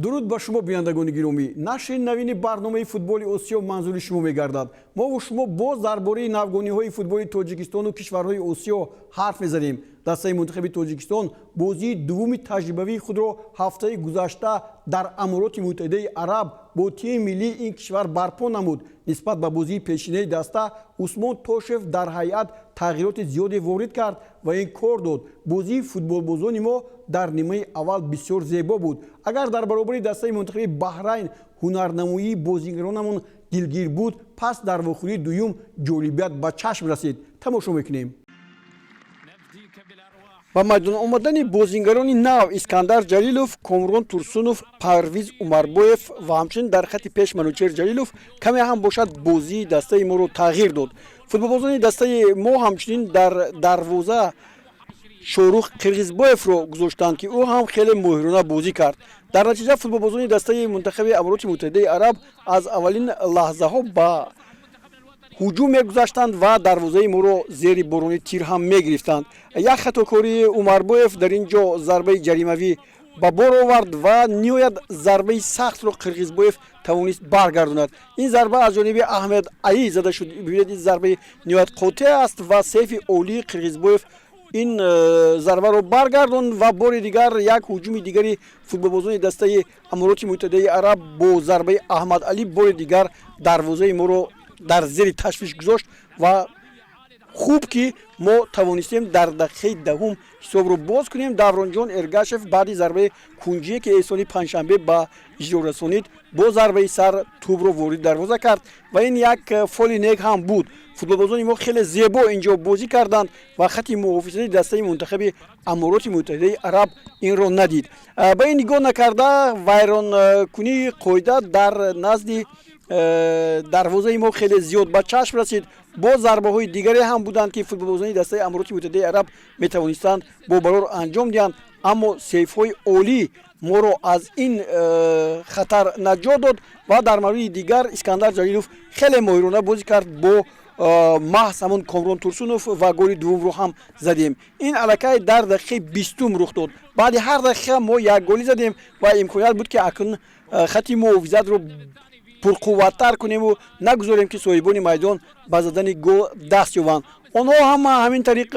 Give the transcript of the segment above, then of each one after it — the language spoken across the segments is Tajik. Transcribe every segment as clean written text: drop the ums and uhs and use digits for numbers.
Дуруд ба шумо, бинандагони гиромӣ! Нашри навини барномаи «Футболи Осиё» манзури шумо мегардад. Мову шумо боз дар бораи навгониҳои футболи Тоҷикистону кишварҳои Осиё ҳарф мезанем. Дастаи мунтахаби Тоҷикистон бозии дуввуми таҷрибавии худро ҳафтаи гузашта дар Амороти Муттаҳидаи Араб бо тими миллии ин кишвар барпо намуд. Нисбат ба бозии пешинаи даста Усмон Тошев дар ҳайат тағйироти зиёде ворид кард ва ин кор дод. Бозии футболбозони мо дар нимаи аввал бисёр зебо буд. Агар дар баробари дастаи мунтахаби Баҳрайн ҳунарнамоии бозигаронамон дилгир буд, пас дар вохӯрии дуюм ҷолибият ба чашм расид. Тамошо мекунем. Ба майдон омадани бозингарони нав Искандар Ҷалилов, Комрон Турсунов, Парвиз Умарбоев ва ҳамчунин дар хати пеш Манучер Ҷалилов каме ҳам бошад, бозии дастаи моро тағйир дод. Футболбозони дастаи мо ҳамчунин дар дарвоза Шорух Қирғизбоевро гузоштанд, ки ӯ ҳам хеле моҳирона бозӣ кард. Дар натиҷа футболбозони дастаи мунтахаби Амороти Муттаҳидаи Араб аз аввалин лаҳзаҳо ба ҳуҷум мегузаштанд ва дарвозаи моро зери борони тир ҳам мегирифтанд. Як хатокории Умарбоев дар ин ҷо зарбаи ҷаримавӣ ба бор овард ва ниҳоят зарбаи сахтро Қирғизбоев тавонист баргардонад. Ин зарба аз ҷониби Аҳмед Али зада шуд. Бибинед, ин зарбаи ниҳоят қотеъ аст ва сейфи олии Қирғизбоев ин зарбаро баргардонд. Ва бори дигар як ҳуҷуми дигари футболбозони дастаи Амороти Муттаҳидаи Араб бо зарбаи Аҳмад Алӣ бори дигар дарвозаи моро дар зери ташвиш гузошт. Ва хуб, ки мо тавонистем дар дақиқаи 10-ум ҳисобро боз кунем. Давронҷон Эргашев баъди зарбаи кунҷие, ки Эҳсони Панҷшанбе ба иҷро расонид, бо зарбаи сар тӯбро ворид дарвоза кард ва ин як фоли нек ҳам буд. Футболбозони мо хеле зебо инҷо бозӣ карданд ва хати муҳофизати дастаи мунтахаби Амороти Муттаҳидаи Араб инро надид. Ба ин нигоҳ накарда, вайронкунии қоида дар назди дарвозаи мо хеле зиёд ба чашм расид. Боз зарбаҳои дигаре ҳам буданд, ки футболбозони дастаи Амороти Муттаҳидаи Араб метавонистанд бо барор анҷом диҳанд, аммо сейфҳои олӣ моро аз ин хатар наҷот дод. Ва дар мавриди дигар Искандар Ҷалилов хеле моҳирона бозӣ кард бо маҳз ҳамон Комрон Турсунов ва голи дуввумро ҳам задем. Ин аллакай дар дақиқаи 20-ум рух дод. Баъди ҳар дақиқа мо як голӣ задем ва имконият буд, ки акнун хати муҳофизатро пурқувваттар кунему нагузорем, ки соҳибони майдон ба задани гол даст ёбанд. Онҳо ҳама ҳамин тариқ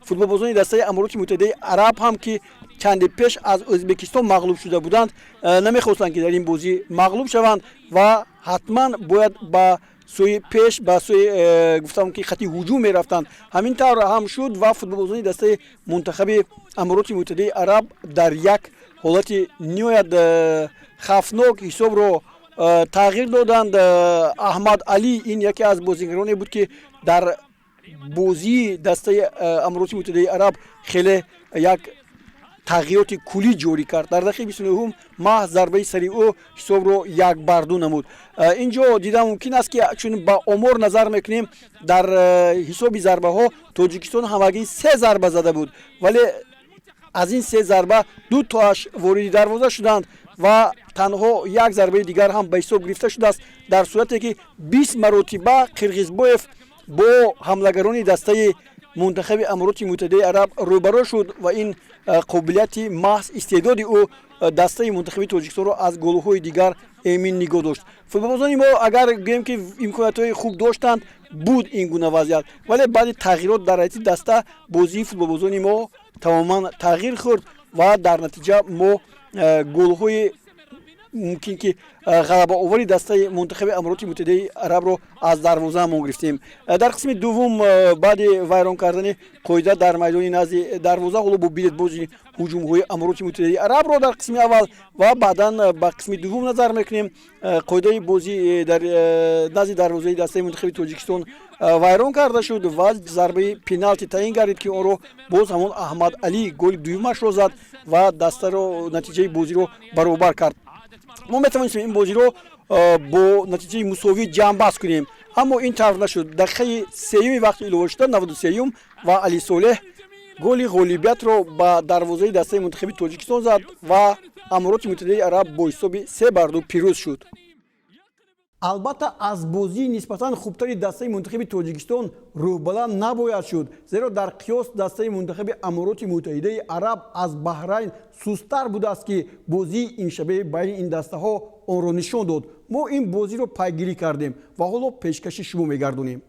футболбозони дастаи Амороти Муттаҳидаи Араб ҳам, ки чанде пеш аз Ӯзбекистон мағлуб шуда буданд, намехостанд, ки дар ин бозӣ мағлуб шаванд ва ҳатман бояд ба сӯи пеш, ба сӯи гуфтам, ки хати ҳуҷум мерафтанд. Ҳамин тавр ҳам шуд ва футболбозони дастаи мунтахаби Амороти Муттаҳидаи Араб дар як ҳолати ниҳоят хавфнок ҳисобро тағйир доданд. Аҳмад Алӣ ин яке аз бозигароне буд, ки дар бозии дастаи Амороти Муттаҳидаи Араб хеле як тағйироти куллӣ ҷорӣ кард. Дар дақиқаи 29-ум маҳз зарбаи сари ӯ ҳисобро 1 бар 2 намуд. Ин ҷо дида мумкин аст, ки чун ба омор назар мекунем, дар ҳисоби зарбаҳо Тоҷикистон ҳамагӣ се зарба зада буд, вале аз ин се зарба ду тоаш вориди дарвоза шуданд ва танҳо як зарбаи дигар ҳам ба ҳисоб гирифта шудааст, дар сурате ки 20 маротиба Қирғизбоев бо ҳамлагарони дастаи мунтахаби Амороти Муттаҳидаи Араб рӯбарӯ шуд. Ва ин қобилияти маҳз истеъдоди ӯ дастаи мунтахаби Тоҷикистонро аз голҳои дигар эмин нигоҳ дошт. Футболбозони мо, агар гӯем, ки имкониятҳои хуб доштанд, буд ин гуна вазъият, вале баъди тағйирот дар ҳайати даста бозии футболбозони мо тамоман тағйир хӯрд ва дар натиҷа мо голҳои мумкин ки ғалабаовари дастаи мунтахаби Амороти Муттаҳидаи Арабро аз дарвозаамон гирифтем. Дар қисми дуввум, баъди вайрон кардани қоида дар майдони назди дарвоза, ҳоло бубинед бози ҳуҷумҳои Амороти Муттаҳидаи Арабро дар қисми аввал ва баъдан ба қисми дуввум назар мекунем. Қоидаи бозӣ дар назди дарвозаи дастаи мунтахаби Тоҷикистон вайрон карда шуд ва зарбаи пеналти таъин гардид, ки онро боз ҳамон Аҳмад Алӣ голи дуюмашро зад ва дастаро натиҷаи бозиро баробар кард. Мо метавонистем ин бозиро бо натиҷаи мусовӣ ҷамъбаст кунем, аммо ин тавр нашуд. Дақиқаи сеюми вақти иловашуда, 93-юм, ва Али Солеҳ голи ғолибиятро ба дарвозаи дастаи мунтахаби Тоҷикистон зад ва Амороти Муттаҳидаи Араб бо ҳисоби 3 бар 2 пирӯз шуд. Албатта, аз бозии нисбатан хубтари дастаи мунтахаби Тоҷикистон рӯҳбаланд набояд шуд, зеро дар қиёс дастаи мунтахаби Амороти Муттаҳидаи Араб аз Баҳрайн сусттар будааст, ки бозии имшабаи байни ин дастаҳо онро нишон дод. Мо ин бозиро пайгирӣ кардем ва ҳоло пешкаши шумо мегардонем.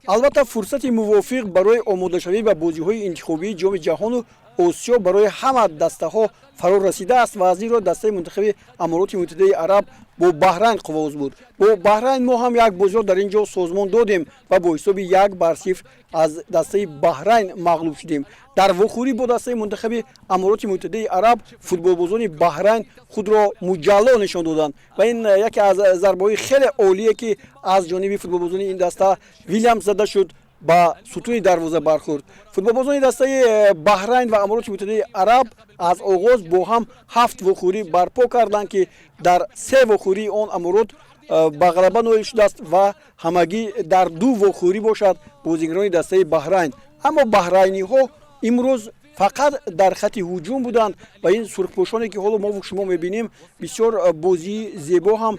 Албатта, фурсати мувофиқ барои омодашавӣ ба бозиҳои интихобии Ҷоми Ҷаҳону Осиё барои ҳама дастаҳо фаро расидааст ва аз ин ро дастаи мунтахаби Амороти Муттаҳидаи Араб бо Баҳрайн қувваоз буд. Бо Баҳрайн мо ҳам як бозиро дар ин ҷо созмон додем ва бо ҳисоби 1-0 аз дастаи Баҳрайн мағлуб шудем. Дар вохӯрӣ бо дастаи мунтахаби Амороти Муттаҳидаи Араб футболбозони Баҳрайн худро муҷалло нишон доданд ва ин яке аз зарбаҳои хеле олие, ки аз ҷониби футболбозони ин даста Вилямс зада шуд, ба сутуни дарвоза бархӯрд. Футболбозони дастаи Баҳрайн ва Амороти Муттаҳидаи Араб аз оғоз бо ҳам ҳафт вохӯрӣ барпо карданд, ки дар се вохӯрии он Аморот ба ғалаба ноил шудааст ва ҳамагӣ дар ду вохӯрӣ бошад бозигарони дастаи Баҳрайн. Аммо баҳрайниҳо имрӯз фақат дар хати ҳуҷум буданд ва ин сурхпӯшоне, ки ҳоло мову шумо мебинем, бисёр бозии зебо ҳам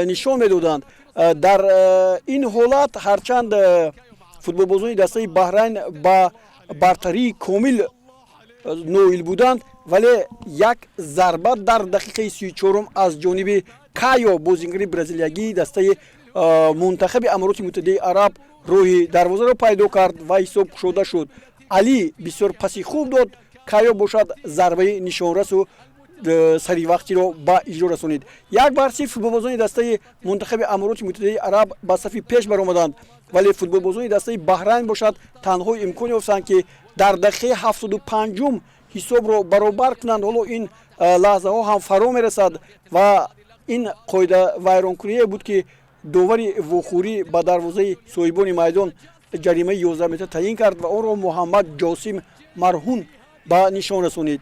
нишон медоданд. Дар ин ҳолат, ҳарчанд футболбозони дастаи Баҳрайн ба бартарии комил ноил буданд, вале як зарба дар дақиқаи 34-ум аз ҷониби Кайо, бозингари бразилиягии дастаи мунтахаби Амороти Муттаҳидаи Араб, роҳи дарвозаро пайдо кард ва ҳисоб кушода шуд. Али бисёр паси хуб дод, Кайо бошад зарбаи нишонрасу саривақтиро ба иҷро расонид. 1-0 футболбозони дастаи мунтахаби Амороти Муттаҳидаи Араб ба сафи пеш баромаданд, вале футболбозони дастаи Баҳрайн бошад танҳо имкон ёфтанд, ки дар дақиқаи 75-ум ҳисобро баробар кунанд. Ҳоло ин лаҳзаҳо ҳам фаро мерасад ва ин қоида вайронкуние буд, ки довари вохӯрӣ ба дарвозаи соҳибони майдон ҷаримаи 11 метр таъин кард ва онро Муҳаммад Ҷосим Марҳун ба нишон расонид.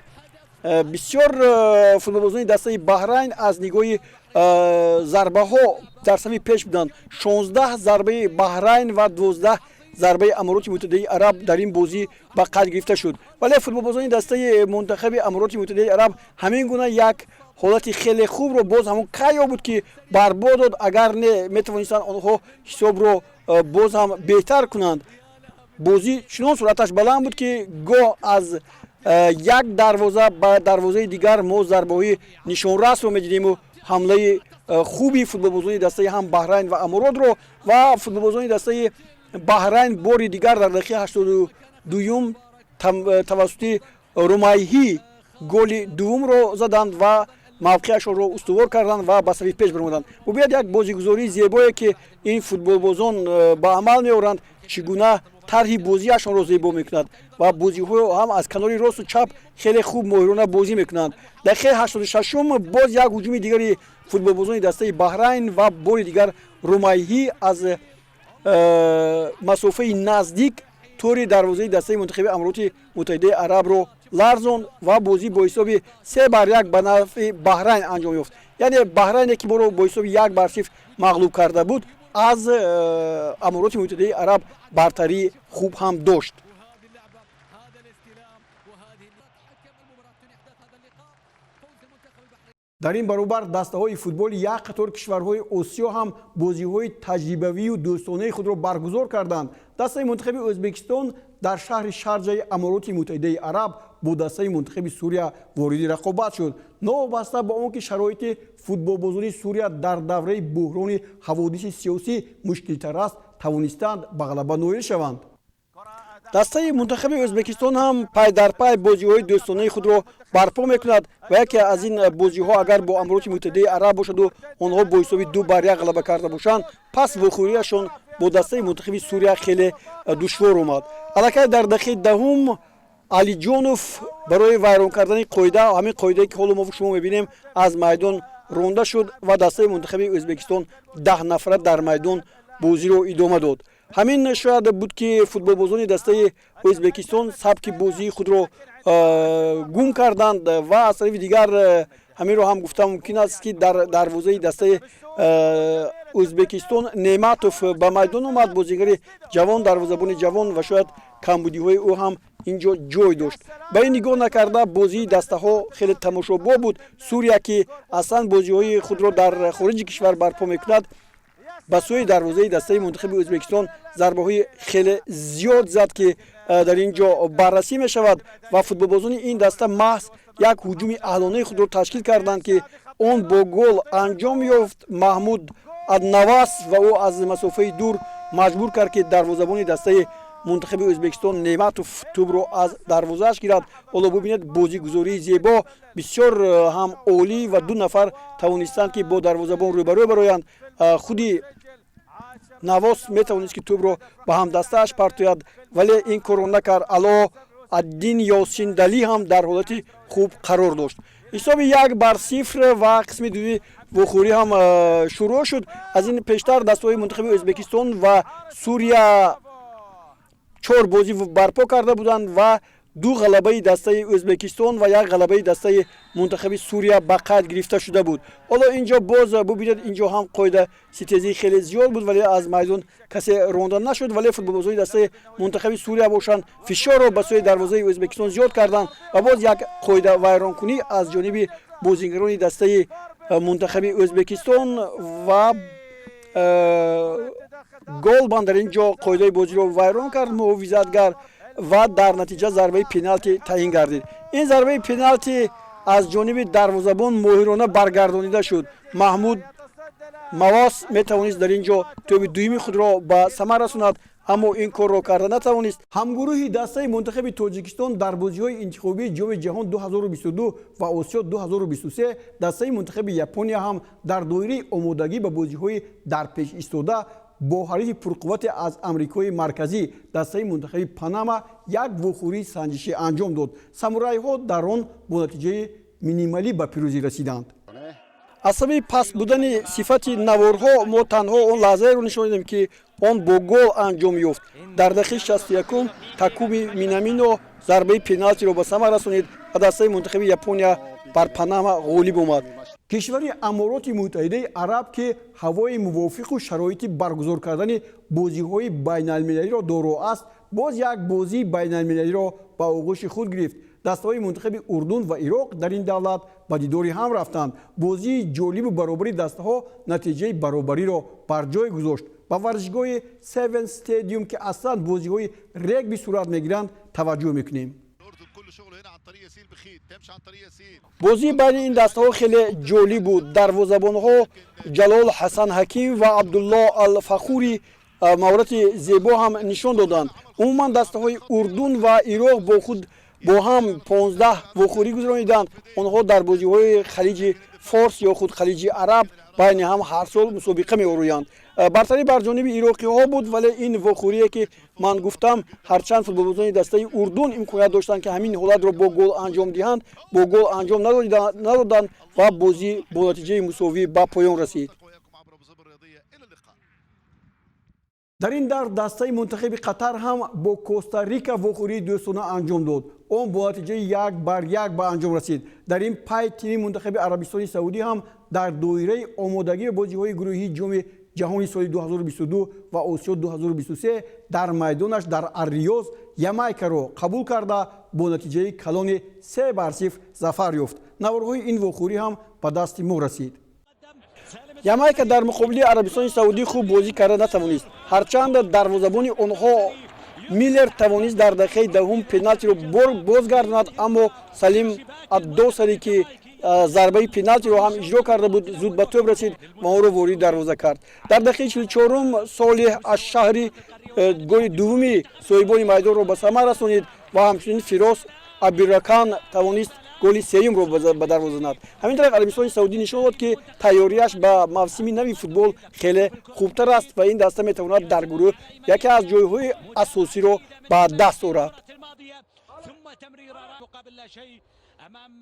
Бисёр футболбозони дастаи Баҳрайн аз нигоҳи зарбаҳо дар сафи пеш буданд: 16 зарбаи Баҳрайн ва 12 зарбаи Амороти Муттаҳидаи Араб дар ин бозӣ ба қайд гирифта шуд. Вале футболбозони дастаи мунтахаби Амороти Муттаҳидаи Араб ҳамин гуна як ҳолати хеле хубро, боз ҳамон Кайо буд, ки барбод дод. Агар не, метавонистанд онҳо ҳисобро боз ҳам беҳтар кунанд. Бозӣ чунон суръаташ баланд буд, ки гоҳ аз як дарвоза ба дарвозаи дигар мо зарбаҳои нишонрасро медидиму ҳамлаи хуби футболбозони дастаи ҳам Баҳрайн ва Аморотро. Ва футболбозони дастаи Баҳрайн бори дигар дар дақиқаи 82-юм тавассути Румайҳӣ голи дуввумро заданд ва мавқеашонро устувор карданд ва ба сафи пеш баромаданд. Бубинед, як бозигузории зебое, ки ин футболбозон ба амал меоранд, чӣ гуна тарҳи бозиашонро зебо мекунад ва бозиҳо ҳам аз канори росту чап хеле хуб, моҳирона бозӣ мекунанд. Дақиқаи 86-ум боз як ҳуҷуми дигари футболбозони дастаи Баҳрайн ва бори дигар Румайҳӣ аз масофаи наздик тори дарвозаи дастаи мунтахаби Амороти Муттаҳидаи Арабро ларзонд ва бозӣ бо ҳисоби 3-1 ба нафъи Баҳрайн анҷом ёфт. Яъне Баҳрайне, ки моро бо ҳисоби 1-0 мағлуб карда буд, аз Амороти Муттаҳидаи Араб бартарии хуб ҳам дошт. وهذه اللعبة، هذا الاستلام وهذه حكم المباراة تنهي أحداث هذا اللقاء، فوز المنتخب البحريني. Дар ин баробар дастаҳои футболи як қатор кишварҳои Осиё ҳам бозиҳои таҷрибавию дӯстонаи худро баргузор карданд. Дастаи мунтахаби Ӯзбекистон дар шаҳри Шарҷаи Амороти Муттаҳидаи Араб бо дастаи мунтахаби Сурия вориди рақобат шуд. Новобаста ба он ки шароити футболбозони Сурия дар давраи буҳрони ҳаводиси сиёсӣ мушкилтар аст, тавонистанд ба ғалаба ноил шаванд. Дастаи мунтахаби Ӯзбекистон ҳам пай дар пай бозиҳои дӯстонаи худро барпо мекунад ва яке аз ин бозиҳо агар бо Амороти Муттаҳидаи Араб бошаду онҳо бо ҳисоби 2-1 ғалаба карда бошанд, пас вохӯрияшон бо дастаи мунтахаби Сурия хеле душвор омад. Аллакай дар дақиқаи 10-ум Алиҷонов барои вайрон кардани қоида, ҳамин қоидае, ки ҳоло мо шумо мебинем, аз майдон ронда шуд ва дастаи мунтахаби Ӯзбекистон 10 нафара дар майдон бозиро идома дод. Ҳамин шояд буд, ки футболбозони дастаи Ӯзбекистон сабки бозии худро гум карданд. Ва аз тарафи дигар ҳаминро ҳам гуфта мумкин аст, ки дар дарвозаи дастаи Ӯзбекистон Неъматов ба майдон омад, бозигари ҷавон, дарвозабони ҷавон, ва шояд камбудиҳои ӯ ҳам ин ҷо ҷой дошт. Ба ин нигоҳ накарда, бозии дастаҳо хеле тамошобоб буд. Сурия, ки аслан бозиҳои худро дар хориҷи кишвар барпо мекунад. Ба сӯи дарвозаи дастаи мунтахаби Ӯзбекистон зарбаҳои хеле зиёд зад, ки дар ин ҷо баррасӣ мешавад. Ва футболбозони ин даста маҳз як ҳуҷуми аҳлонаи худро ташкил карданд, ки он бо гол анҷом ёфт. Маҳмуд Аднавас, ва ӯ аз масофаи дур маҷбур кард, ки дарвозабони дастаи мунтахаби Ӯзбекистон Неъматов тӯбро аз дарвозааш гирад. Ҳоло бубинед, бозигузории зебо, бисёр ҳам олӣ, ва ду нафар тавонистанд, ки бо дарвозабон рӯбарӯ бароянд. Худи Навос метавонист, ки тӯбро ба ҳамдастааш партояд, вале ин корро накард. Ало Аддин Ёсин Далӣ ҳам дар ҳолати хуб қарор дошт. Ҳисоби 1-0 ва қисми дуюми вохӯрӣ ҳам шурӯъ шуд. Аз ин пештар дастаҳои мунтахаби Ӯзбекистон ва Сурия чор бозӣ барпо карда буданд ва ду ғалабаи дастаи Ӯзбекистон ва як ғалабаи дастаи мунтахаби Сурия ба қайд гирифта шуда буд. Ҳоло ин ҷо боз бубинед, ин ҷо ҳам қоида ситезии хеле зиёд буд, вале аз майдон касе ронда нашуд. Вале футболбозони дастаи мунтахаби Сурия бошанд, фишорро ба сӯи дарвозаи Ӯзбекистон зиёд карданд ва боз як қоида вайронкунӣ аз ҷониби бозингарони дастаи мунтахаби Ӯзбекистон ва голбан дар ин ҷо қоидаи бозиро вайрон кард муҳофизатгар ва дар натиҷа зарбаи пеналти таъин гардид. Ин зарбаи пеналти аз ҷониби дарвозабон моҳирона баргардонида шуд. Маҳмуд Мавос метавонист дар ин ҷо тӯби дуюми худро ба самар расонад, аммо ин корро карда натавонист. Ҳамгурӯҳи дастаи мунтахаби Тоҷикистон дар бозиҳои интихобии Ҷоми ҷаҳон 2022 ва Осиё 2023, дастаи мунтахаби Япония ҳам дар доираи омодагӣ ба бозиҳои дар пеш истода бо ҳарифи пурқуввате аз Амрикои Марказӣ, дастаи мунтахаби Панама, як вохӯрии санҷишӣ анҷом дод. Самурайҳо дар он бо натиҷаи минималӣ ба пирӯзӣ расиданд. Аз сабаби паст будани сифати наворҳо мо танҳо он лаҳзаеро нишон додем, ки он бо гол анҷом ёфт. Дар дақиқаи 61-ум Такуми Минамино зарбаи пеналтиро ба самар расонид ва дастаи мунтахаби Япония бар Панама ғолиб омад. Кишвари Амороти Муттаҳидаи Араб, ки ҳавои мувофиқу шароити баргузор кардани бозиҳои байналмилалиро доро аст, боз як бозии байналмилалиро ба оғӯши худ гирифт. Дастаҳои мунтахаби Урдун ва Ироқ дар ин давлат ба дидори ҳам рафтанд. Бозии ҷолибу баробари дастаҳо натиҷаи баробариро бар ҷой гузошт. Ба варзишгоҳи Севен Стадиум, ки аслан бозиҳои регби сурат мегиранд, таваҷҷӯҳ мекунем. Бозии байни ин дастаҳо хеле ҷолиб буд. Дарвозабонҳо Ҷалол Ҳасан Ҳаким ва Абдулло Алфахурӣ маҳорати зебо ҳам нишон доданд. Умуман, дастаҳои Урдун ва Ироқ бо худ бо ҳам 15 вохӯрӣ гузарониданд. Онҳо дар бозиҳои Халиҷи Форс ё худ Халиҷи Араб байни ҳам ҳар сол мусобиқа меороянд. Бартарӣ бар ҷониби ироқиҳо буд, вале ин вохӯрие, ки ман гуфтам, ҳарчанд футболбозони дастаи Урдун имконият доштанд, ки ҳамин ҳолатро бо гол анҷом диҳанд, бо гол анҷом надоданд ва бозӣ бо натиҷаи мусовӣ ба поён расид. Дар ин дар дастаи мунтахаби Қатар ҳам бо Коста-Рика вохӯрии дӯстона анҷом дод. Он бо натиҷаи 1-1 ба анҷом расид. Дар ин пай тими мунтахаби Арабистони Саудӣ ҳам дар доираи омодагӣ ба бозиҳои гурӯҳии Ҷоми ҷаҳони соли 2022 ва Осиё 2023 дар майдонаш дар Арриёз Ямайкаро қабул карда, бо натиҷаи калони 3-0 зафар ёфт. Наворҳои ин вохӯрӣ ҳам ба дасти мо расид. Ямайка дар муқобили Арабистони Саудӣ хуб бозӣ карда натавонист, ҳарчанд дарвозабони онҳо Миллер тавонист дар дақиқаи 10-ум пеналтиро бозгардонад, аммо Салим Аддосаре, ки зарбаи пеналтиро ҳам иҷро карда буд, зуд ба тӯб расид ва онро вориди дарвоза кард. Дар дақиқаи 44-ум Солеҳ Ашшаҳри голи дуввуми соҳибони майдонро ба самар расонид ва ҳамчунин Фирос Абиракан тавонист голи сеюмро ба дарвоза занад. Ҳамин тариқ, Арабистони Саудӣ нишон дод, ки тайёрияш ба мавсими нави футбол хеле хубтар аст ва ин даста метавонад дар гурӯҳ яке аз ҷойҳои асосиро ба даст орад. ثم تمريرة مقابل لا شيء امام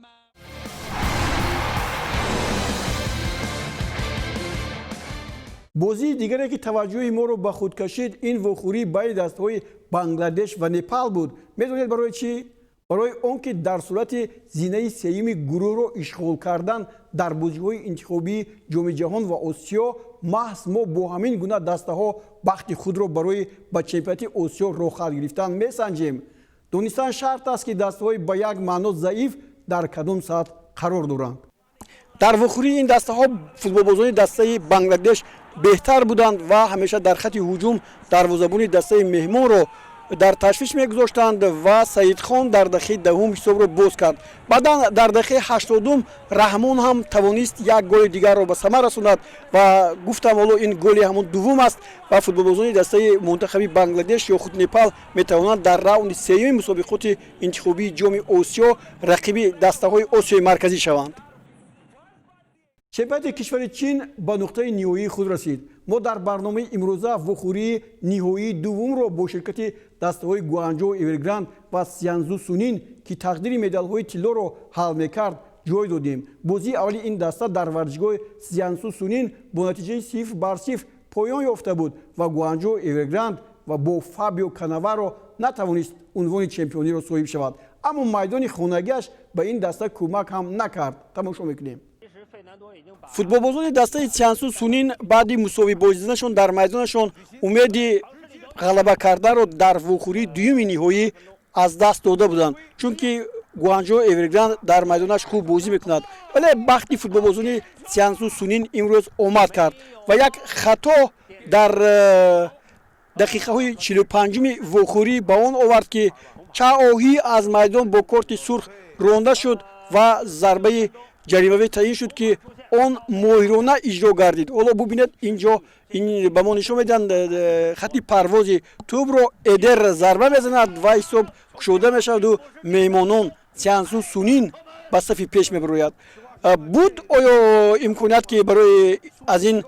Бозии дигаре, ки таваҷҷӯҳи моро ба худ кашид, ин вохӯрии байни дастаҳои Бангладеш ва Непал буд. Медонед барои чӣ? Барои он ки дар сурати зинаи сеюми гурӯҳро ишғол кардан дар бозиҳои интихобии Ҷоми ҷаҳон ва Осиё, маҳз мо бо ҳамин гуна дастаҳо бахти худро барои ба чемпионати Осиё роҳхат гирифтан месанҷем. Донистан шарт аст, ки дастаҳои ба як маъно заиф дар кадом сатҳ қарор доранд. Дар вохӯрии ин дастаҳо футболбозони дастаи Бангладеш Беҳтар буданд ва ҳамеша дар хати ҳуҷум дарвозабони дастаи меҳмонро дар ташвиш мегузоштанд ва Саидхон дар дақиқаи 10 ҳисобро боз кард. Баъдан дар дақиқаи 80 Раҳмон ҳам тавонист як голи дигарро ба самар расонад ва гуфтам, ҳоло ин голи ҳамон дуввум аст ва футболбозони дастаи мунтахаби Бангладеш ё худ Непал метавонанд дар раунди сеюми мусобиқоти интихобии Ҷоми Осиё рақиби дастаҳои Осиёи Марказӣ шаванд. Чемпионати кишвари Чин ба нуқтаи ниҳоии худ расид. Мо дар барномаи имрӯза вохӯрии ниҳоии дуввумро бо ширкати дастаҳои Гуанҷо Эвергранд ва Сянзу Сунин, ки тақдири медалҳои тиллоро ҳал мекард, ҷой додем. Бозии аввали ин даста дар варзишгоҳи Сянсу Сунин бо натиҷаи 0-0 поён ёфта буд ва Гуанҷо Эвергранд ва бо Фабио Канаваро натавонист унвони чемпиониро соҳиб шавад, аммо майдони хонагиаш ба ин даста кӯмак ҳам накард. Тамошо мекунем. Футболбозони дастаи Сянсу Сунин баъди мусовӣ бозиданашон дар майдонашон умеди ғалаба карданро дар вохӯрии дуюми ниҳоӣ аз даст дода буданд, чунки Гуанҷо Эвергранд дар майдонаш хуб бозӣ мекунад. Вале бахти футболбозони Сянсу Сунин имрӯз омад кард ва як хато дар дақиқаҳои 45-уми вохӯрӣ ба он овард, ки Чаоҳӣ аз майдон бо корти сурх ронда шуд ва зарбаи ҷаримавӣ таъин шуд, ки он моҳирона иҷро гардид. Ҳоло бубинед, инҷо ба мо нишон медиҳанд хати парвози тӯбро. Эдер зарба мезанад ва ҳисоб кушода мешаваду меҳмонон Сянсу Сунин ба сафи пеш мебарояд. Буд оё имконият, ки барои аз ин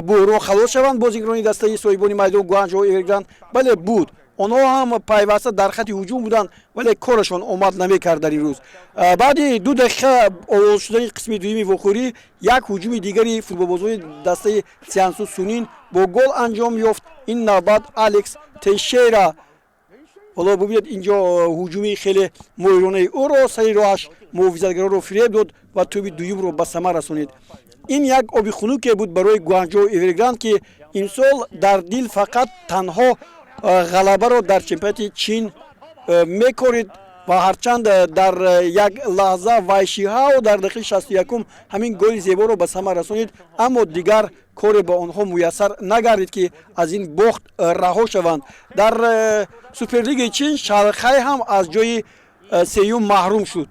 буҳрон халос шаванд бозигарони дастаи соҳибони майдон Гуанҷо Эвергранд? Бале, буд. Онҳо ҳам пайваста дар хати ҳуҷум буданд, вале корашон омад намекард дар ин рӯз. Баъди 2 дақиқа оғоз шудани қисми дуюми вохӯрӣ як ҳуҷуми дигари футболбозони дастаи Сянсу Сунин бо гол анҷом ёфт. Ин навбат Алекс Тейшера. Ҳоло бубинед, инҷо ҳуҷуми хеле моҳиронаи ӯро, сари роҳаш муҳофизатгаронро фиреб дод ва тӯби дуюмро ба самар расонид. Ин як оби хунуке буд барои Гуанҷо Эвергранд, ки имсол дар дил фақат танҳо ғалабаро дар чемпионати Чин мекорид. Ва ҳарчанд дар як лаҳза Вайшиҳао дар дақиқаи 61-ум ҳамин голи зеборо ба самар расонид, аммо дигар коре ба онҳо муяссар нагардид, ки аз ин бохт раҳо шаванд. Дар Суперлигаи Чин Шархай ҳам аз ҷои сеюм маҳрум шуд.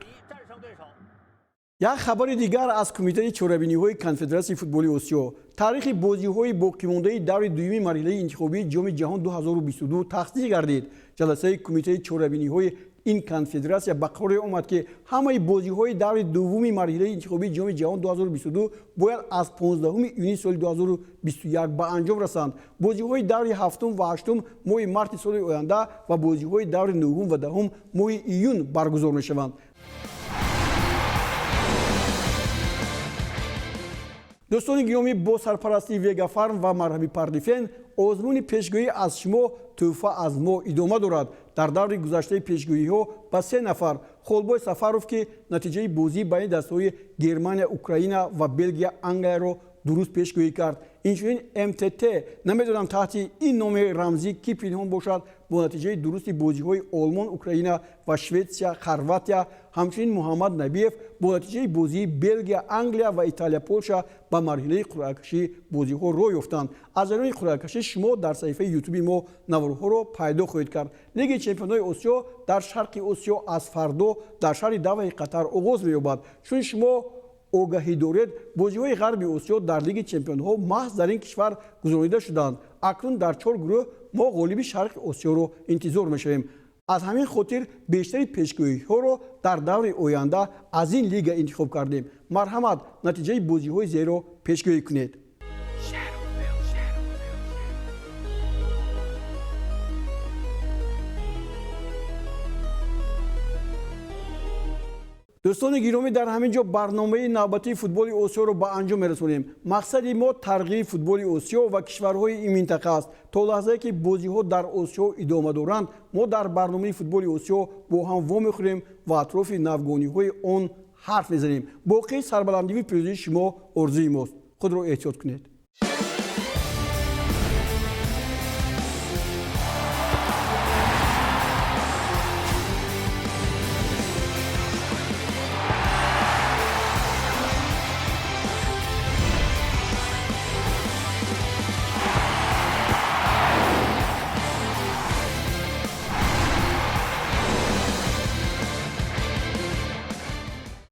Як хабари дигар аз Кумитаи чорабиниҳои Конфедератсияи футболи Осиё: таърихи бозиҳои боқимондаи даври дуюми марҳилаи интихобии Ҷоми Ҷаҳон 2022 тасдиқ гардид. Ҷаласаи Кумитаи чорабиниҳои ин конфедератсия ба қароре омад, ки ҳамаи бозиҳои даври дуввуми марҳилаи интихобии Ҷоми Ҷаҳон 2022 бояд аз 15 июни соли 2021 ба анҷом расанд. Бозиҳои даври ҳафтум ва ҳаштум моҳи марти соли оянда ва бозиҳои даври нӯҳум ва 10-ум моҳи июн баргузор мешаванд. Дӯстони гиромӣ, бо сарпарастии Вегафарм ва марҳами Пардифен озмуни пешгӯӣ аз шумо, тӯҳфа аз мо идома дорад. Дар даври гузаштаи пешгӯиҳо ба се нафар, Холбой Сафаров, ки натиҷаи бозии байни дастаҳои Германия Украина ва Белгия Англияро дуруст пешгӯӣ кард, инчунин МТТ, намедонам таҳти ин номи рамзӣ кӣ пинҳон бошад, бо натиҷаи дурусти бозиҳои Олмон Украина ва Шветсия Хорватия, ҳамчунин Муҳаммад Набиев бо натиҷаи бозии Белгия Англия ва Италия Полша ба марҳилаи қуръакашӣ бозиҳо роҳ ёфтанд. Аз ҷараёни қуръакашӣ шумо дар саҳифаи Ютуби мо наворҳоро пайдо хоҳед кард. Лигаи чемпионҳои Осиё дар Шарқи Осиё аз фардо дар шаҳри Давҳаи Қатар оғоз меёбад. Чун шумо огаҳӣ доред, бозиҳои Ғарби Осиё дар Лиги чемпионҳо маҳз дар ин кишвар гузаронида шуданд. Акнун дар чор гурӯҳ мо ғолиби Шарқи Осиёро интизор мешавем. Аз ҳамин хотир бештари пешгӯиҳоро дар даври оянда аз ин лига интихоб кардем. Марҳамат, натиҷаи бозиҳои зерро пешгӯӣ кунед. Дӯстони гиромӣ, дар ҳамин ҷо барномаи навбатии футболи Осиёро ба анҷом мерасонем. Мақсади мо тарғиби футболи Осиё ва кишварҳои ин минтақа аст. То лаҳзае ки бозиҳо дар Осиё идома доранд, мо дар барномаи футболи Осиё бо ҳам вомехӯрем ва атрофи навгониҳои он ҳарф мезанем. Боқии сарбаландивии пирӯзии шумо орзуи мост. Худро эҳтиёт кунед.